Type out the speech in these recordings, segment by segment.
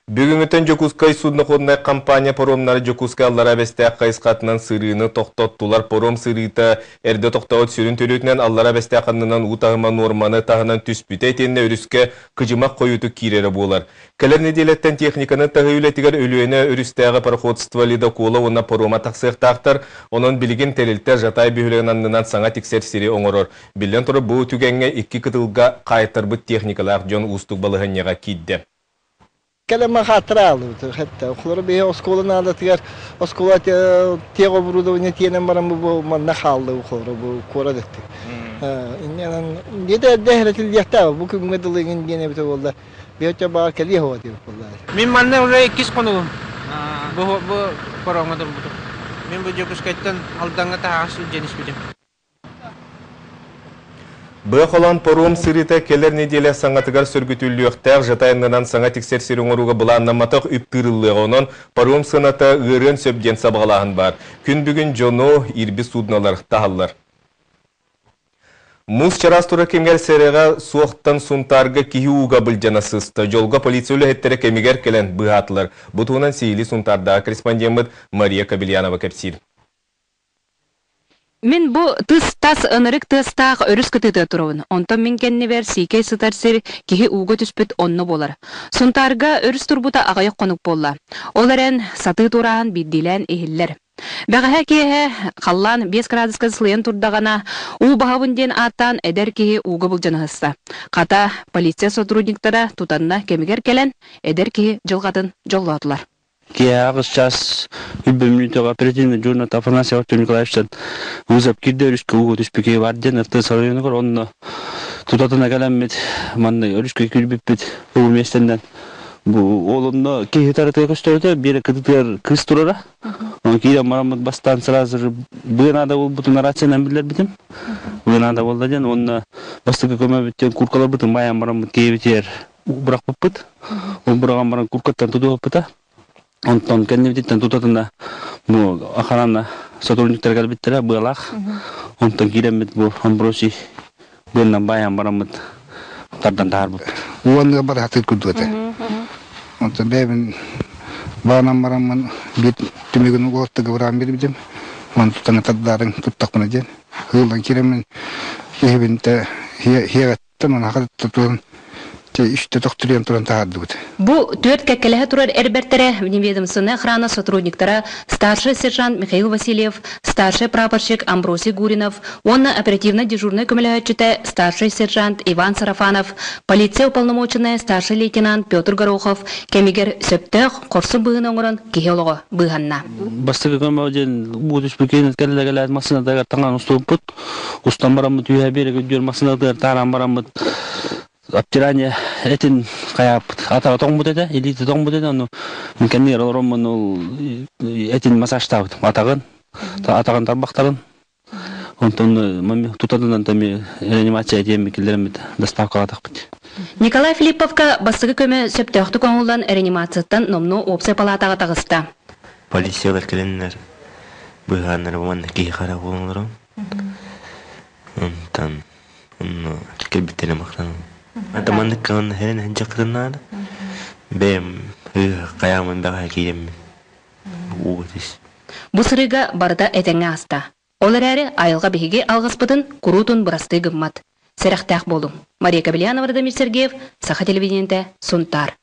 Бүгүҥҥүттэн Дьокуускай судноходнай компания паромнара Дьокуускай Аллараа Бэстээх хайысхатынан сырыыны тохтоттулар. Паром сырыыта эрдэ тохтообут сүрүн төрүөтүнэн Аллараа Бэстээх аннынан уу таһыма нуорманы таһынан түспүтэ итиэннэ өрүскэ кыдьымах хойуутук киирэрэ буолар. Кэлэр нэдиэлэттэн техниканы таһыы үлэтигэр Өлүөнэ өрүстээҕи пароходство ледокола уонна парома тахсыахтаахтар. Онон билигин тэрилтэ Жатай бөһүөлэгин аннынан саҥа тиксэр сири оҥорор. Биллэн турар, бу түгэҥҥэ икки кытылга хаайтарбыт техникалаах дьон уустук балаһыанньаҕа киирдэ. Кэлэн хааттара аалыбыт хэтте. Холоро биһи оскуола наадатыгар оскуола тех оборудование тиэнэн баран бу манна хаалды холоро бу куорат эттик. Инньэнэн диэтэ эрдэ эһэрэтиллиэхтээх бу күҥҥэ дылы иҥин диэн эбитэ буолла. Биһөттө баар кэлиэ хуа диэбит буолла. Мин манна уже иккис хонугум. Бу бу паромҥа турбутум. Мин бу Дьокуускайтан Алдаҥҥа таһаҕас илдьэн испитим. Быа холоон паром сырыыта кэлэр нэдиэлэ саҥатыгар сөргүтүллүөхтээх Жатайыннанан саҥа тиксэр сири оҥорууга былааннамматах үп тыырыллыаҕа. Онон паром сыаната ыарыан сөп диэн сабаҕалааһын баар. Күн бүгүн дьону иирбит суднолар таһаллар. Муус чараас турар кэмигэр сэрэҕэ суохтан Сунтаарга киһи ууга былдьана сыста. Дьолго полиция үлэһиттэрэ кэмигэр кэлэн быыһаатылар. Бу туһунан сиһилии Сунтаардааҕы корреспондеммыт Мария Кобельянова кэпсиир. Мин бу тыс-тас ынырык тыастаах өрүс кытыытыгар турабын. Онтон мин кэннибэр сиикэй сытар сир киһи ууга түспүт онно буолар. Сунтаарга өрүс турбута аҕыйах хонук буолла. Ол эрэн сатыы туорааһын биирдиилээн иһиллэр. Бэҕэһээ киэһэ халлаан 5 градуска сылыйан турдаҕына, уу баһабын диэн ааттаан эдэр киһи ууга былдьана сыста. Хата, полиция сотрудниктара тутанна кэмигэр кэлэн, эдэр киһи дьылҕатын дьоллоотулар. Киэһэ аҕыс чаас үрбэ мүнүүтэҕэ оперативный дежурный Афанасий Артем Николаевичтан вызов киирдэ өрүскэ ууга түспүт бар диэн РТС оройуонугар онно тутатына кэлэммит манна өрүскэ киирбиппит уу миэстэннэн бу ол онно киһи таратыга көстөрүтэ биир кытытыгар кыыс турара оны киирэн бараммыт бастаан сразу же быа наада буолбутун рациянан биллэрбитим быа наада буолла диэн уонна бастакы көмөбүттэн куркаларбытын баайан бараммыт киһибитигэр бырахпыппыт. Ол быраҕан баран куркаттан тутуһуппута. Онтон кэннибититтэн тутатына бу охрана сотрудниктар кэлбиттэрэ быалаах. Онтон киирэммит бу Амбросий быаннан баайан бараммыт тардан таһаарбыппыт. Уонна барахатыр курдук этэ. Онтон бэйэбин баанан бараммын биир түмүгүн уолаттарга быраан биэрбитим. Онтон тардаарын туттахпына диэн. Ыыллан киирэммин киһибин те хиэҕэт Бу түөрт кэккэлэһэ турар эр бэртэрэ вневедомственная охрана сотрудниктара старший сержант Михаил Васильев, старший прапорщик Амбросий Гуринов уонна оперативно-дежурнай көмөлөһөөччүтэ старший сержант Иван Сарафанов, полиция уполномоченная старший лейтенант Петр Горохов кэмигэр сөптөөх хорсун быһыыны оҥорон киһи олоҕо быыһанна. Бастакы көмө диэн уу түспүт кэллэ массыынатыгар таҥан устубуппут. Устан бараммыт үөһэ биэрэк үрдүөр массыынатыгар тааран бараммыт обтирание этин хайааппыт атаҕа тоҥмут этэ, илиитэ тоҥмут этэ, ону мин кэннигэр олороммун ол этин массажтаабытым атаҕын, атаҕын тарбахтарын. Онтон тутатынан тами реанимация диэммит киллэреммит доставкалаатахпыт. Николай Филипповка бастакы көмө сөптөөхтүк оҥоһуллан реанимацияттан номнуо уопсай палаатаҕа таҕыста. Полициялар кэлэннэр быыһааннар уонна киһи хара буолан Онтон онно кэлбиттэрэ махтанабын. Ата маннык кыһын хэрэн сылдьахпытын наада. Бэйэм хайаамын бэҕэһээ киирэммин ууга түс. Бу сырыыга барыта этэҥҥэ ааста. Ол эрээри айылҕа биһиги алгыспытын куруутун бырастыы гыммат. Сэрэхтээх буолуҥ. Мария Кобельянова, Радомир Сергеев, Саха телевидениетэ, Сунтаар.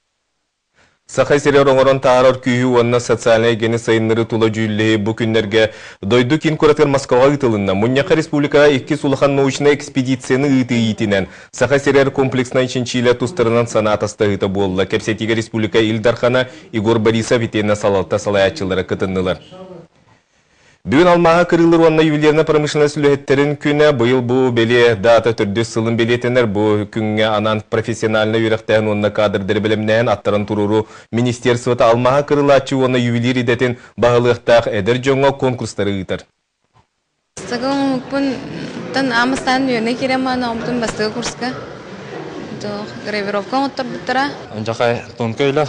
Саха сиригэр оҥорон таһаарар күүһү уонна социальнай эйгэни сайыннарыы тула дьүүллэһии бу күннэргэ дойду киин куоратыгар Москваҕа ыытылынна. Мунньахха республикаҕа иккис улахан научнай экспедицияны ыытыы иитинэн Саха сиригэр комплекснай чинчиилэр тустарынан санаа атастаһыыта буолла. Кэпсэтиигэ республика Ил Дархана Егор Борисов итиэннэ салалта салайааччылара кытыннылар. Бүгүн алмааһы кырыылыр уонна ювелирнай промышленность үлэһиттэрин күнэ. Быйыл бу бэлиэ даата төрдүс сылын бэлиэтэнэр. Бу күҥҥэ анаан профессиональнай үөрэхтээһин уонна кадрдары бэлэмнээһин аттаран туруоруу министерствота алмааһы кырылааччы уонна ювелир идэтин баһылыахтаах эдэр дьоҥҥо конкурстары ыытар. Бастакы оҥоһукпун аан үөрэнэ киирэн баран оҥорбутум бастакы курска. Гравировка оҥотторбуттара. Дьахай тонкой үлэ.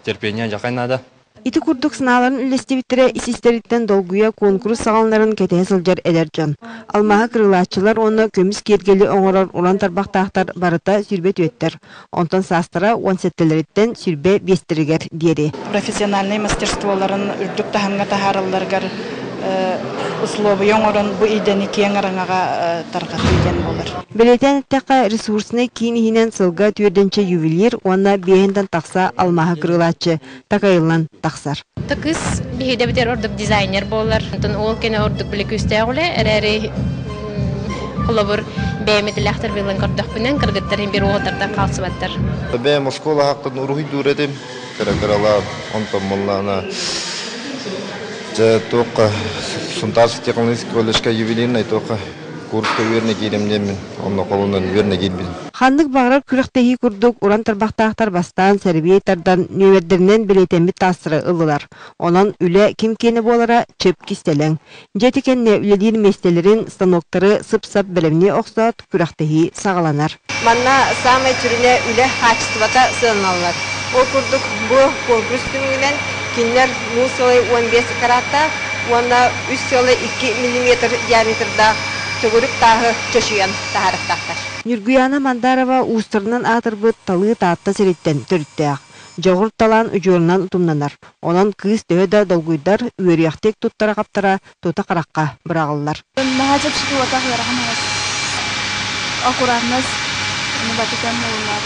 Терпение дьахай надо. Ити курдук санааларын үллэстибиттэрэ ис-истэриттэн долгуйа куонкурус саҕаланарын кэтэһэ сылдьар эдэр дьон. Алмааһы кырыылааччылар уонна көмүс киэргэли оҥорор уран тарбахтаахтар барыта 24-тэр, онтон саастара 17-лэриттэн 25-тэригэр диэри. Профессиональнай мастерстволарын үрдүк таһымҥа таһааралларыгар условия оҥорон бу идэни киэҥ араҥаҕа тарҕатыы диэн буолар. Бэлиэтээн эттэххэ, ресурснай киин иһинэн сылга түөрдэнчэ ювелир уонна биэһинтэн тахса алмааһы кырыылааччы такайыллан тахсар. Кыс биһидэбитэр ордук дизайнер буолар. Онтон ол кэнэ ордук били күүстээх үлэ эрээри холобур бэйэм идэлээхтэр билэн көрдөхпүнэн кыргыттар иһин бир уолаттартан хаалсыбаттар. Бэйэм оскуола хаккын уруһуйдуур этим. Кыра-кыралаан онтон муллаана дьэ туохха Сунтаарский технологический колледжка ювелирный туохха курска үөрэнэ киирим диэммин онно холунан үөрэнэ киирбитим. Ханнык баҕарар күрэхтэһии курдук уран тарбахтаахтар бастаан сэрбиэй тардан нүөмэрдэринэн бэлиэтэммит таастары ыллылар. Онон үлэ ким киэнэ буолара чып кистэлэҥ. Дьэ ити кэннэ үлэлиир миэстэлэрин, станоктары сып-сап бэлэмнии охсоот, күрэхтэһии саҕаланар. Манна саамай сүрүнэ үлэ хаачыстыбата сыаналанар. Ол курдук бу конкурс түмүгүнэн кинилэр муус сылай 15 караттаах уонна үс сыала 2 миллиметр диаметрдаах төгүрүк тааһы чочуйан таһаарыахтаахтар. Ньургуйаана Мандарова уустарынан аатырбыт Талыы Таатта сириттэн төрүттээх. Дьоҕур талаан удьуорунан утумнанар. Онон кыыс төһө да долгуйдар, үөрүйэхтик туттара-хаптара тута харахха быраҕыллар. Наһаа чэпчэки уотах ыарахан аҕыс. Аккуратность батытан ылынар.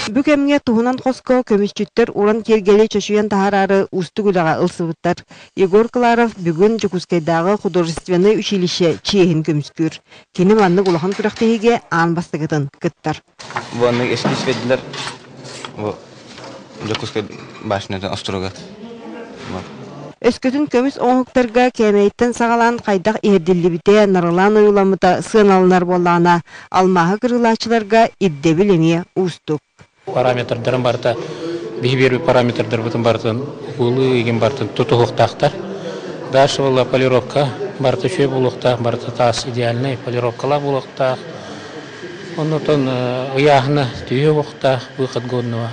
Бу кэмҥэ туһунан хоско көмүсчүттэр уран киэргэли чочуйан таһаараары уустук үлэҕэ ылсыбыттар. Егор Кларов бүгүн Дьокуускайдааҕы художественнай училище чиэһин көмүскүүр. Кини маннык улахан күрэхтэһиигэ аан бастакытын кыттар. Бу оннук эскиз бердилер. Бу Дьокуускай башнятын остуруга. Өскөтүн көмүс оҥоһуктарга кээмэйиттэн саҕалаан хайдах иһэрдиллибитэ, нарылаан ойууламмыта сыаналанар буоллаҕына, алмааһы кырыылааччыларга ирдэбил эмиэ уустук. Параметрдарын барыта биһи биэрбит параметрдарбытын барытын укулуу игин барытын тутуһуохтаахтар. Дальше была полировка барыта үчүгэй буолуохтаах, барыта таас идеальнай полировкалаах буолуохтаах. Оннотон ыйааһына түһүө буолуохтаах, выход годного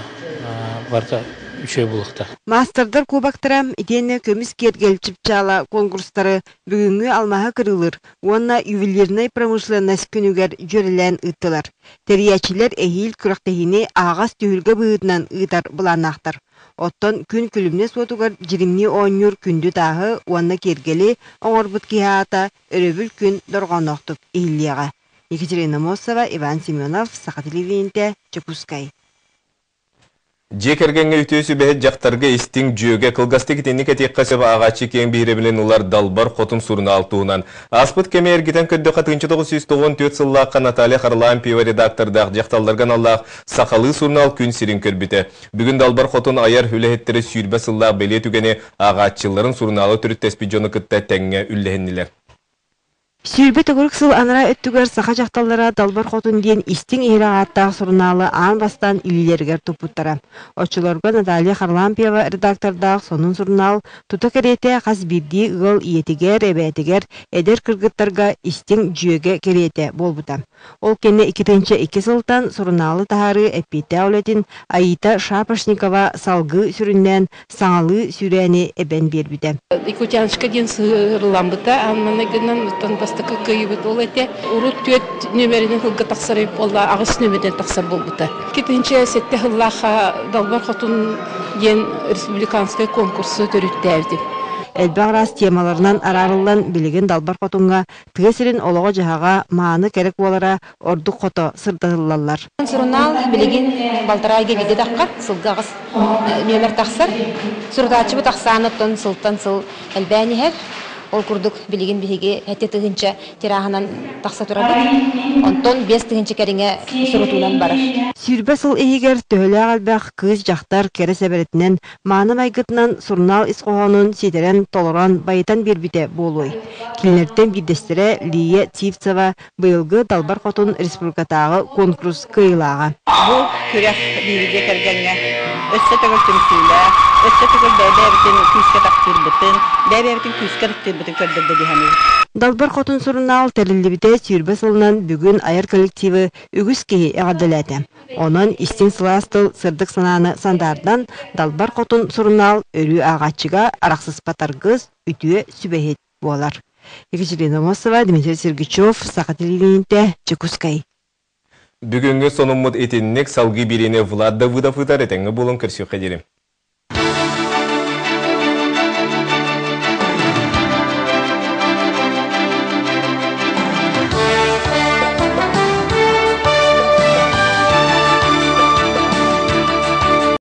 барыта үчүгэй буолуохтаах. Маастардар кубоктара итиэннэ көмүс киэргэл чыпчаала конкурстары бүгүҥҥү алмааһы кырыылыыр уонна ювелирнай промышленность күнүгэр дьүөрэлээн ыыттылар. Тэрийээччилэр эһиил күрэхтэһиини аһаҕас түһүлгэ быһыытынан ыытар былааннаахтар. Оттон күн күлүмнэ суотугар дьиримнии оонньуур күндү тааһы уонна киэргэли оҥорбут киһи аата өрөбүл күн дорҕоонноохтук иһиллиэҕэ. Екатерина Мосова, Иван Семенов, Саха телевидениетэ, Дьокуускай. Дьиэ кэргэҥҥэ үтүө сүбэһит дьахтарга истиҥ дьүөгэ кылгастык итинник этиэххэ сөп ааҕааччы киэҥ биһирэбилин ылар Далбар Хотун сурунаал туһунан. Ааспыт кэми эргитэн көрдөххө 1994 сыллаахха Наталья Харлампьева редактордаах дьахталларга аналлаах сахалыы сурунаал күн сирин көрбүтэ. Бүгүн Далбар Хотун айар үлэһиттэрэ 20 сыллаах бэлиэ түгэни ааҕааччыларын сурунаалы төрүттэспит дьону кытта тэҥҥэ үллэһиннилэр. 20 төгүрүк сыл анараа өттүгэр саха дьахталлара Далбар Хотун диэн истиҥ иһирэх ааттаах сурунаалы аан бастаан илиилэригэр туппуттара. Оччолорго Наталья Харлампьева редактордаах сонун сурунаал тута кэриэтэ хас биирдии ыал ийэтигэр, эбээтигэр, эдэр кыргыттарга истиҥ дьүөгэ кэриэтэ буолбута. Ол кэннэ 2002 сылтан сурунаалы таһаарыы эппиэттээх үлэтин Аита Шапошникова салгыы сүрүннээн саҥалыы сүүрээни эбэн биэрбитэ. Якутяночка диэн сыһыарыламмыта аан гынан оттон бастакы кыайыыбыт ол этэ. Урут түөрт нүөмэринэн сылга тахсар эбит буолла, аҕыс нүөмэринэн тахсар буолбута. 2007 сыллаахха Далбар Хотун диэн республиканскай конкурсу төрүттээбитим. Элбэх араас темаларынан араарыллан билигин Далбар Хотуҥҥа тыа сирин олоҕо-дьаһаҕа мааны кэрэ куолара ордук хото сырдатыллаллар. Сурунаал билигин балтараа ыйга биирдэ таххар, сылга аҕыс нүөмэр тахсар. Сурутааччыбыт ахсаана оттон сылтан сыл элбээн иһэр. Ол курдук билигин биһиги 7 тыһыынча тираһынан тахса турабыт. Онтон 5 тыһыынча кэриҥэ сурутуунан барар. 20 сыл иһигэр төһөлөөх элбэх кыыс-дьахтар кэрэ сэбэрэтинэн, мааны майгытынан сурунаал ис хоһоонун ситэрэн, толорон, байытан биэрбитэ буолуой? Кинилэртэн биирдэстэрэ Лия Сивцева быйылгы Далбар Хотун республикатааҕы конкурс кыайыылааҕа. Бу күрэх биһиги кэргэҥҥэ өссө төгүл түмсүүлээх, өссө төгүл бэйэ-бэйэбитин күүскэ таптыырбытын, бэйэ-бэйэбитин күүскэ ытыктыырбытын көрдөрдө дии саныыбын. Далбар Хотун сурунаал тэриллибитэ 20 сылынан бүгүн айар коллективы үгүс киһи эҕэрдэлээтэ. Онон истиҥ сылаас тыл сырдык санааны сандаардан Далбар Хотун сурунаал өрүү ааҕааччыга арахсыспат аргыс, үтүө сүбэһит буолар. Екатерина Аммосова, Дмитрий Сергучев, Саха телевидениетэ, Дьокуускай. Бүгүҥҥү сонуммут итинник, салгыы биэриини Влад Давыдов ыытар, этэҥҥэ буолун, көрсүөххэ диэри.